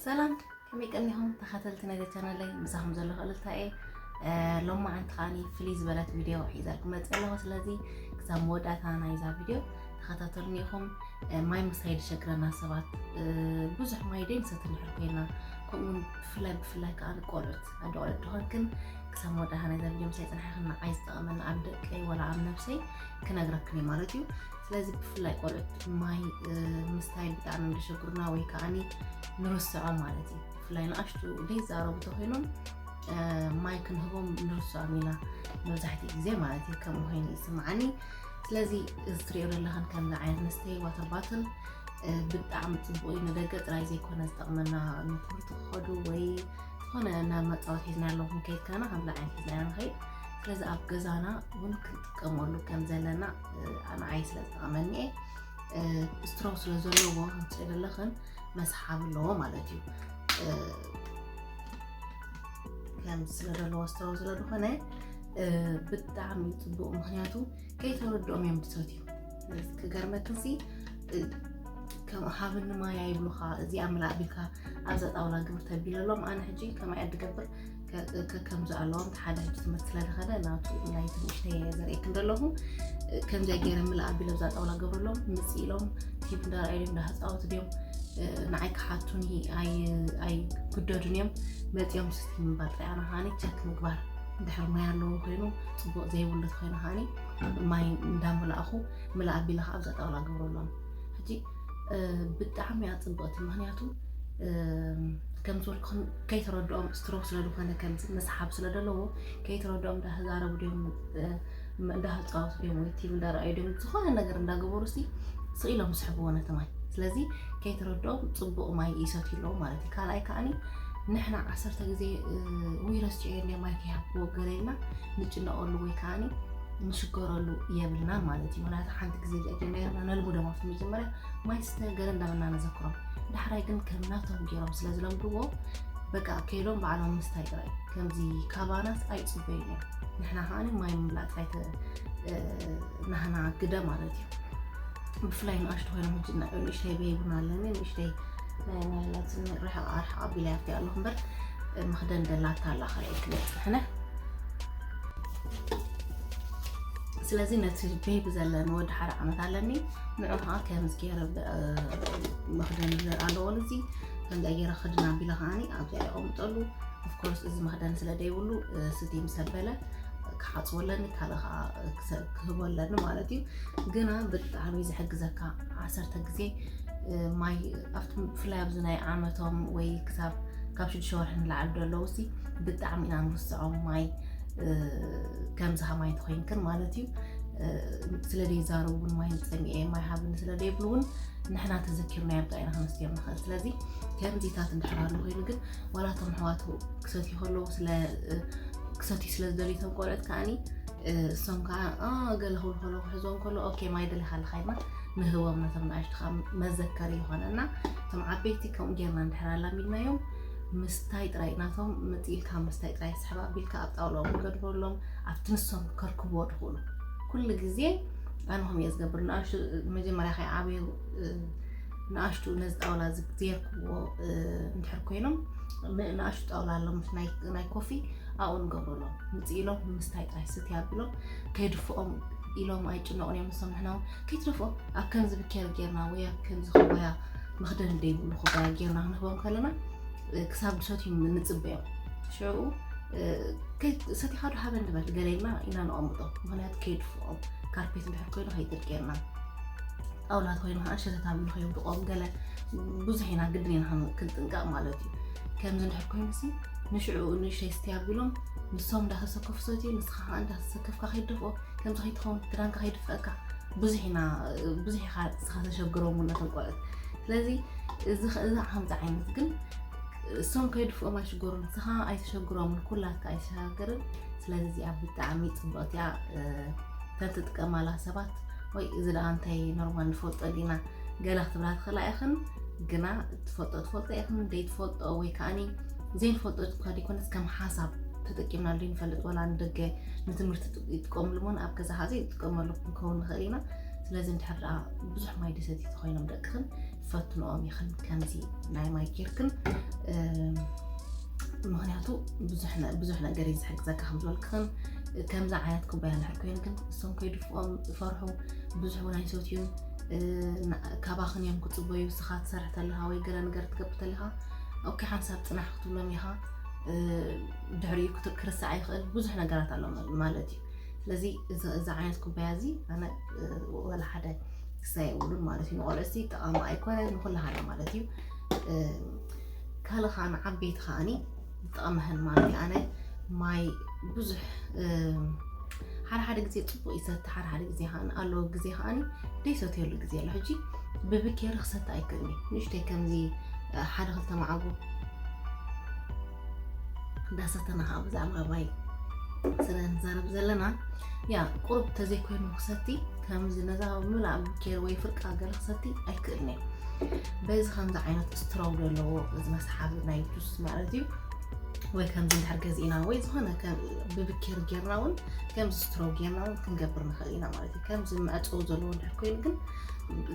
ሰላም፣ ከመይ ቀኒኹም ተኸተልቲ ናይዚ ቻነለይ? ምሳኹም ዘለኹ እልልታ እየ። እ፣ ሎማዓንቲ ከዓኒ ፍልይ ዝበለት ቪድዮ ሒዘልኩም መፅእ ኣለኹ። ስለዚ ክሳብ መወዳእታ ናይዛ ቪድዮ ተኸታተሉኒ ኢኹም። እ፣ ማይ ምስታይ ዝሸግረና ሰባት፣ እ፣ ብዙሕ ማይ ደይንሰቲ እንድሕር ኮይና፣ ከምኡውን ብፍላይ ብፍላይ ከዓ ቆልዑት፣ ኣደ ቆልዑት ድኾንክን ክሳብ መወዳእታ ናይዛ ቪድዮ ምሳይ ፅንሓ ንዓይ ዝጠቕመና ኣብ ደቀይ ወላ ኣብ ነብሰይ ክነግረክን እየ ማለት እዩ። ስለዚ ብፍላይ ቆልዑት ማይ፣ እ፣ ምስታይ ብጣዕሚ እንድሸግሩና ወይ ከዓኒ ንርስዖ ማለት እዩ። ብፍላይ ንኣሽቱ ዘይዛረቡ ተኮይኖም፣ እ፣ ማይ ክንህቦም ንርስዖም ኢና መብዛሕትኡ ግዜ ማለት እዩ። ከምኡ ኮይኑ ይስምዓኒ። ስለዚ እዚ ትሪኦ ዘለኽን ከምዚ ዓይነት መስተይ ዋተር ባትል፣ እ፣ ብጣዕሚ ፅቡቅ እዩ። ንደገ ጥራይ ዘይኮነ ዝጠቕመና ንትምህርቲ ክኸዱ ወይ ዝኾነ ናብ መፃወት ሒዝና ኣለኹም ከይድ ከለና ከምዚ ዓይነት ሒዝና ኢና ንኸይድ። ስለዚ ኣብ ገዛና እውን ክንጥቀመሉ ከም ዘለና፣ እ፣ ንዓይ ስለ ዝጠቐመኒ እየ። እ፣ ስትሮ ስለ ዘለዎ ከምትሪኦ ዘለኽን መስሓብ ኣለዎ ማለት እዩ። እ፣ ከም ስለ ዘለዎ ስትሮ ስለ ዝኾነ፣ እ፣ ብጣዕሚ እዩ ፅቡቅ። ምክንያቱ ከይተረድኦም እዮም ዝሰትዩ። ክገርመክንሲ፣ እ፣ ከም ሃብኒ ማይ ኣይብሉኻ፣ እዚኣ ምላእ ቢልካ ኣብዛ ጣውላ ግብር ተቢለሎም። ኣነ ሕጂ ከማይ እያ ዝገብር ከ-፣ ከ-፣ ከምዚ ኣለዎም። ሓደ ሕጂ ትምህርቲ ስለ ዝኸደ ናቱ ናይ ትንሽተይ እየ ዘርእየክን ዘለኹ። እ፣ ከምዚኣ ገይረ ምላእ ኣቢለ ኣብዛ ጣውላ ገብረሎም፣ ምጽእ ኢሎም ቲቪ እንዳረኣዩ ድዮም፣ እንዳተጻወቱ ድዮም፣ እ፣ ንዓይ ክሓቱኒ ኣይ-፣ ኣይግደዱን እዮም። መጺኦም ስቲ ምባል ጥራይ። ኣነ ከዓኒ ቸክ ምግባር፣ እንድሕር ማይ ኣለዎ ኮይኑ፣ ጽቡቕ ዘይብሉ ተኮይኑ ከዓኒ ማይ እንዳመላእኹ ምላእ ኣቢለ ከዓ ኣብዛ ጣውላ ገብረሎም። ሕጂ፣ እ፣ ብጣዕሚ እያ ጽብቕቲ። ምክንያቱ፣ እ፣ ከም ዝበልኩ ከይተረድኦም ስትሮ ስለ ዝኾነ ከምዚ መስሓብ ስለ ዘለዎ ከይተረድኦም እንዳተዛረቡ ድዮም፣ እ፣ እንዳተጻወቱ ድዮም ወይ ቲቪ እንዳረኣዩ ድዮም ዝኾነ ነገር እንዳገበሩ ሲ ስቕ ኢሎም ዝስሕብዎ ነቲ ማይ። ስለዚ ከይተረድኦም ጽቡቕ ማይ ይሰትዩ ኣለዉ ማለት እዩ። ካልኣይ ከዓኒ ንሕና ዓሰርተ ግዜ፣ እ፣ ውይ ረስቼ እየ እንደ ማይ ከይሃብክዎ ገለ ኢልና ንጭነቐሉ ወይ ከዓኒ ንሽገረሉ የብልናን ማለት እዩ። ምክንያቱ ሓንቲ ግዜ ጌርና ነልምዶም ኣብቲ መጀመርያ ማይ ስተ ገለ እንዳበልና ነዘክሮም። ዳሕራይ ግን ከም ናቶም ገይሮም ስለ ዝለምድዎ በቃ ከይዶም ባዕሎም ምስታይ ጥራይ። ከምዚ ካባናስ ኣይጽበዩን እዮም። ንሕና ከዓኒ ማይ ምምላእ ጥራይ ተ-፣ እ፣ ናህና ግደ ማለት እዩ። ብፍላይ ንኣሽቱ ኮይኖም ሕጂ ና-፣ ንእሽተይ ቤቢ እውን ኣለኒ፣ ንእሽተይ ናይ፣ ናይ ናትኒ ርሕቕ ኣርሕቕ ኣቢለ ኣብቲ ኣለኹ እምበር፣ እ፣ መኽደን ደላታ ኣላ ካልኣይ ክልተ ሕነ። ስለዚ ነቲ ቤቢ ዘለኒ ወዲ ሓደ ዓመት ኣለኒ፣ ንዑ ከዓ ከምዚ ገይረ ብ-፣ እ፣ መኽደን ኣለዎ። እዚ ከምዚ ገይረ ክድና ኣቢለ ከዓኒ ኣብዚኣ የቐምጠሉ። ኦፍኮርስ እዚ መኽደን ስለ ደይብሉ፣ እ፣ ስቲ ምስ ኣበለ ክሓፅቦ ኣለኒ፣ ካልእ ከዓ ክሰ-፣ ክህቦ ኣለኒ ማለት እዩ። ግና ብጣዕሚ ዝሕግዘካ ዓሰርተ ግዜ፣ እ፣ ማይ ኣብቲ ብፍላይ ኣብዚ ናይ ዓመቶም ወይ ክሳብ ካብ ሽዱሽተ ወርሒ ንላዕሊ ዘለዉ ሲ ብጣዕሚ ኢና ንርስዖም ማይ፣ እ፣ ከምዚ ከማይ ተኮይንክን ማለት እዩ። እ፣ ስለ ዘይዛረቡ እውን ማይ ንፀሚኤ ማይ ሃብኒ ስለ ዘይብሉ እውን ንሕና ተዘኪርናዮም ጥራይ ኢና ክንስትዮም ንኽእል። ስለዚ ከምዚታት እንድሕር ኣሎ ኮይኑ ግን ዋላ እቶም ኣሕዋቱ ክሰትዩ ከለዉ ስለ፣ እ፣ ክሰትዩ ስለ ዝደልዩ እቶም ቆልዑት ከዓኒ፣ እ፣ እሶም ከዓ፣ አ፣ ገለ ክብሉ ከለዉ ክሕዝዎም ከሎ ኦኬ ማይ ደሊኻ ኣለኻ ኢልና ንህቦም ነቶም ንኣሽቱ ከዓ መዘከሪ ይኾነና። እቶም ዓበይቲ ከምኡ ጌርና እንድሕር ኣላሚድናዮም ምስታይ ጥራይ ናቶም መፂእልካ ምስታይ ጥራይ ስሕባ ኣቢልካ ኣብ ጣውላኦም ከድበሎም ኣብቲ ንሶም ከርክብዎ ድኽእሉ ኩሉ ግዜ ኣነ ከምኡ እየ ዝገብር። ንኣሽቱ መጀመርያ ከይዓብዩ፣ እ፣ ንኣሽቱ ነዚ ጣውላ እዚ ዘይርክብዎ፣ እ፣ እንድሕር ኮይኖም ን-፣ ንኣሽቱ ጣውላ ኣሎ ምስ ናይ፣ ናይ ኮፊ ኣብኡ ንገብረሎም። ምጽእ ኢሎም ምስታይ ጥራይ ስቲ ኣቢሎም ከይድፍኦም ኢሎም ኣይጭነቑን እዮም ንሶም። ንሕና እውን ከይትደፍኦም ኣብ ከምዚ ብኬር ጌርና ወይ ኣብ ከምዚ ኩባያ መኽደን ዘይብሉ ኩባያ ጌርና ክንህቦም ከለና፣ እ፣ ክሳብ ዝሰትዩ ንጽበዮም። ሽዑ፣ እ፣ ከይ-፣ ሰቲኻ ዶ ሃበኒ በል ገለ ኢልና ኢና ነቐምጦ። ምኽንያቱ ከይድፍኦም ካርፔት እንድሕር ኮይኑ ከይጥርቅ ጌርና ጣውላ ተኮይኑ ከዓ ሸተት ኣቢሉ ከየውድቆም ገለ ብዙሕ ኢና ግድን ኢና ክን-፣ ክንጥንቀቕ ማለት እዩ። ከምዚ እንድሕር ኮይኑሲ ንሽዑ ንእሽተይ ስቲ ኣቢሎም ንሶም እንዳተሰከፉ ሰትዩ ንስኻ ከዓ እንዳተሰከፍካ ከይትደፍኦ ከምዚ ከይትኸውን ክዳንካ ከይድፍአካ ብዙሕ ኢና፣ ብዙሕ ኢኻ ንስኻ ተሸግሮም እውን ነቶም ቆልዑት። ስለዚ እዚ ኸ-፣ እዚ ከምዚ ዓይነት ግን እሶም ከይድፍኦም ኣይሽገሩን፣ ንስኻ ኣይተሸግሮምን፣ ኩላትካ ኣይተሸጋግርን። ስለዚ እዚኣ ብጣዕሚ ጽብቕቲ እያ። እ፣ ተን ትጥቀማላ ሰባት ወይ እዚ ደኣ እንታይ ኖርማል ንፈልጦ ዲና ገለ ክትብላ ትኽእላ ኢኽን፣ ግና ትፈልጦ ትፈልጦ ኢኽን፣ ዘይትፈልጦ ወይ ከዓኒ ዘይንፈልጦ እኳ ዘይኮነስ ከም ሓሳብ ተጠቂምናሉ ዘይንፈልጥ ወላ ንደገ ንትምህርቲ ይጥቀምሉ እሞ ኣብ ገዛ ከዓ ዘይጥቀመሉ ክንከውን ንኽእል ኢና። ስለዚ እንድሕር ደኣ ብዙሕ ማይ ደሰቲ ተኮይኖም ደቅኽን ፈትንኦም ኢኽን ከምዚ ናይ ማይ ጌርክን ምክንያቱ ብዙሕ ነገር እዩ ዝሕግዘካ ከም ዝበልክን ከምዚ ዓይነት ኩባያ እንድሕር ኮይኑ ግን እሶም ከይድፍኦም ይፈርሑ ብዙሕ እውን ኣይሰትዩን ካባኽን እዮም ክፅበዩ ስኻ ትሰርሕ ተለኻ ወይ ገለ ነገር ትገብር ተለኻ ኦኬ ሓንሳብ ፅናሕ ክትብሎም ኢኻ ድሕሪኡ ክርስዕ ይኽእል ብዙሕ ነገራት ኣሎ ማለት እዩ ስለዚ እዚ ዓይነት ኩባያ እዚ ኣነ ወላ ሓደ ክሳይ የብሉን ማለት እዩ ንቆልዑ ሲ ጠቓሚ ኣይኮነ ንኩላሃና ማለት እዩ ካልእ ከዓ ንዓበይቲ ከዓኒ ዝጠቕመሀን ማለት እዩ ኣነ ማይ ብዙሕ ሓደ ሓደ ግዜ ፅቡቅ ይሰቲ ሓደ ሓደ ግዜ ከዓኒ ኣለዎ ግዜ ከዓኒ ደይሰትየሉ ግዜ ኣሎ ሕጂ ብብኬሪ ክሰቲ ኣይክእልኒ ንእሽተይ ከምዚ ሓደ ክልተ መዓጉ እንዳሰተና ከዓ ብዛዕባ ማይ ስለ ንዛረብ ዘለና ያ ቁሩብ ተዘይኮይኑ ክሰቲ ከምዚ ነዛ ምላ ብኬር ወይ ፍርቃ ገለ ክሰቲ ኣይክእልን እየ በዚ ከምዚ ዓይነት ስትሮው ዘለዎ እዚ መስሓቢ ናይ ጁስ ማለት እዩ ወይ ከምዚ እንድሕር ገዚእና ወይ ዝኾነ ብብኬር ጌርና እውን ከምዚ ስትሮው ጌርና እውን ክንገብር ንኽእል ኢና ማለት እዩ ከምዚ መዕፀው ዘለዎ እንድሕር ኮይኑ ግን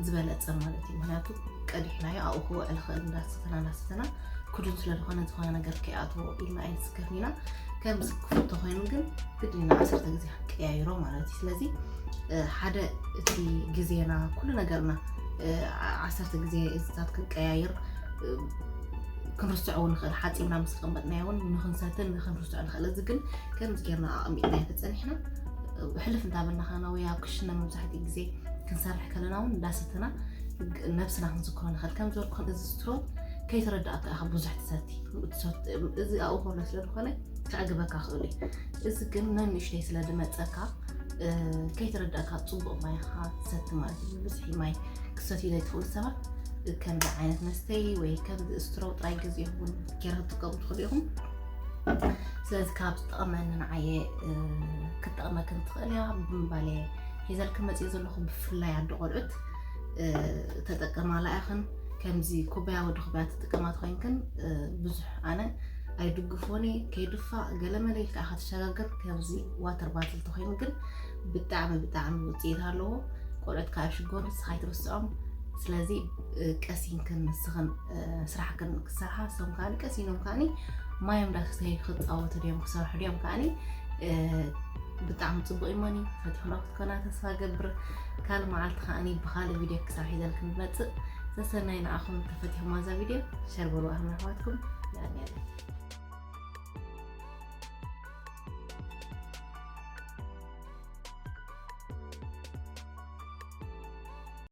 ዝበለፀ ማለት እዩ ምክንያቱ ቀዲሕናዮ ኣብኡ ክውዕል ክእል እንዳስተና እንዳስተና ክዱን ስለ ዝኾነ ዝኾነ ነገር ከይኣትዎ ኢልና ኣይንስከፍን ኢና ከምዚ ክፉት ተኮይኑ ግን ግድና ዓሰርተ ግዜ ክንቀያይሮ ማለት እዩ ስለዚ ሓደ እቲ ግዜና ኩሉ ነገርና ዓሰርተ ግዜ እዝታት ክንቀያይር ክንርስዖ ንኽእል ሓፂብና ምስ ተቐመጥናዮ እውን ንክንሰትን ንክንርስዖ ንኽእል እዚ ግን ከምዚ ጌርና ኣቐሚጥናዮ ተፀኒሕና ሕልፍ እንዳበልና ከና ወይ ኣብ ክሽነ መብዛሕትኡ ግዜ ክንሰርሕ ከለና እውን እንዳሰተና ነብስና ክንዝክሮ ንኽእል ከም ዝበልኩ እዚ ስትሮ ከይተረዳእካ ኢኻ ብዙሕ ትሰቲ እዚ ኣብኡ ከሎ ስለ ዝኾነ ከዕግበካ ክእል እዩ እዚ ግን ነንእሽተይ ስለ ዝመፀካ ከይተረዳእካ ፅቡቅ ማይ ኢኻ ትሰቲ ማለት እዩ ብብዝሒ ማይ ክሰትዩ ዘይትኽእሉ ሰባት ከምዚ ዓይነት መስተይ ወይ ከምዚ ስትሮ ጥራይ ገዚእኹም ጌራ ክትጥቀሙ ትኽእሉ ኢኹም ስለዚ ካብ ዝጠቐመኒ ንዓየ ክትጠቕመክን ትኽእል እያ ብምባል እየ ሒዘልክን መፅእ ዘለኹ ብፍላይ ኣደ ቆልዑት ተጠቀማላ ኢኽን ከምዚ ኩባያ ወዲ ኩባያ ትጥቀማ ተኮይንክን ብዙሕ ኣነ ኣይድግፎን እየ ከይድፋእ ገለመለ ኢልካ ኢኻ ትሸጋገር ከምዚ ዋተር ባትል ተኮይኑ ግን ብጣዕሚ ብጣዕሚ ውፅኢት ኣለዎ ቆልዑት ከዓ ሽጎር ንስኻ ኣይትርስዖም ስለዚ ቀሲንክን ንስኽን ስራሕክን ክሰርሓ እሶም ከዓ ቀሲኖም ከዓ ማዮም ዳክስተይ ክፃወቱ ድዮም ክሰርሑ ድዮም ከዓ ብጣዕሚ ፅቡቅ ይሞኒ ፈቲሕና ክትኮና ተስፋ ገብር ካልእ መዓልቲ ከዓ ብካልእ ቪድዮ ክሳብ ሒዘልክን ዝመፅእ ሰሰናይ ንዓኹም ተፈቲሕማ እዛ ቪድዮ ሸር በሉ ኣህም ኣሕዋትኩም ያኔ